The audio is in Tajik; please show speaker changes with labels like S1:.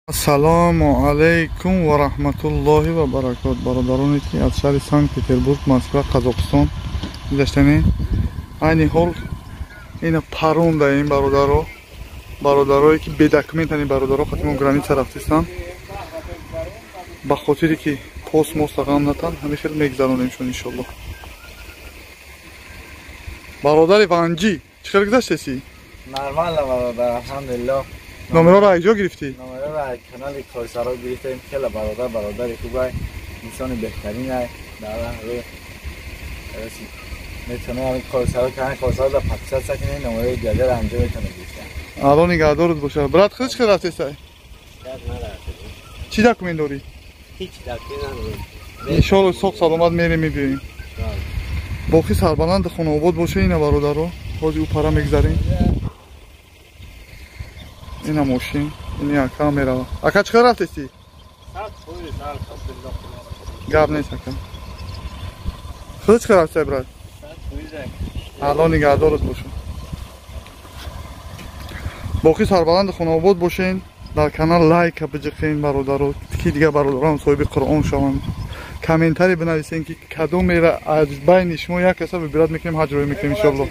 S1: Ассалому алайкум ва раҳматуллоҳи ва баракот. Бародароне, ки аз шаҳри Санкт Петербург, Москва, Қазоқистон гузаштанем, айни ҳол ина парондаем бародаро. Бародарое, ки бе документани, бародаро қатимо граница рафтистанд, ба хотире ки пос моста ғам натан, ҳамин хел мегзаронемшон, иншоллоҳ. Бародари Ванҷӣ, чӣ хел гузаштеси?
S2: Нормально, бародар, алҳамдулиллоҳ.
S1: Номероро аз ҷо гирифтӣ?
S2: Номероро аз канали Корсаро гирифтем. Хеле бародар, бародари хубай, инсони беҳтаринай. Дар метавонем Корсаро, канали Корсаро дар подписаться кунем, номерои дигаро анҷо метавонем гирифтем.
S1: Алло нигаҳдорат бошад. Брат, худ чӣ хел рафтесай? Чӣ документ дорӣ?
S3: Ҳеҷ документ надорам.
S1: Иншолло, соғ саломат мерем, мебиёем. Боқӣ сарбаланди хонаобод боша. Ина, бародаро, ҳозир ӯ пара мегзарем. Ина мошин, ини ака мерава. Ака, чӣ хел рафтести? Гап нест, ака. Худ чӣ хел рафтесай, брат? Алло нигаҳдорат боша. Боқӣ сарбаланди хонаобод бошен. Дар канал лайка биҷиқен, бародаро, ки дигар бародарам соҳиби Қуръон шаванд. Комментарий бинависен, ки кадомера аз байни шумо як каса выбирать мекунем, ҳаҷ рӯй мекунем, иншоалло.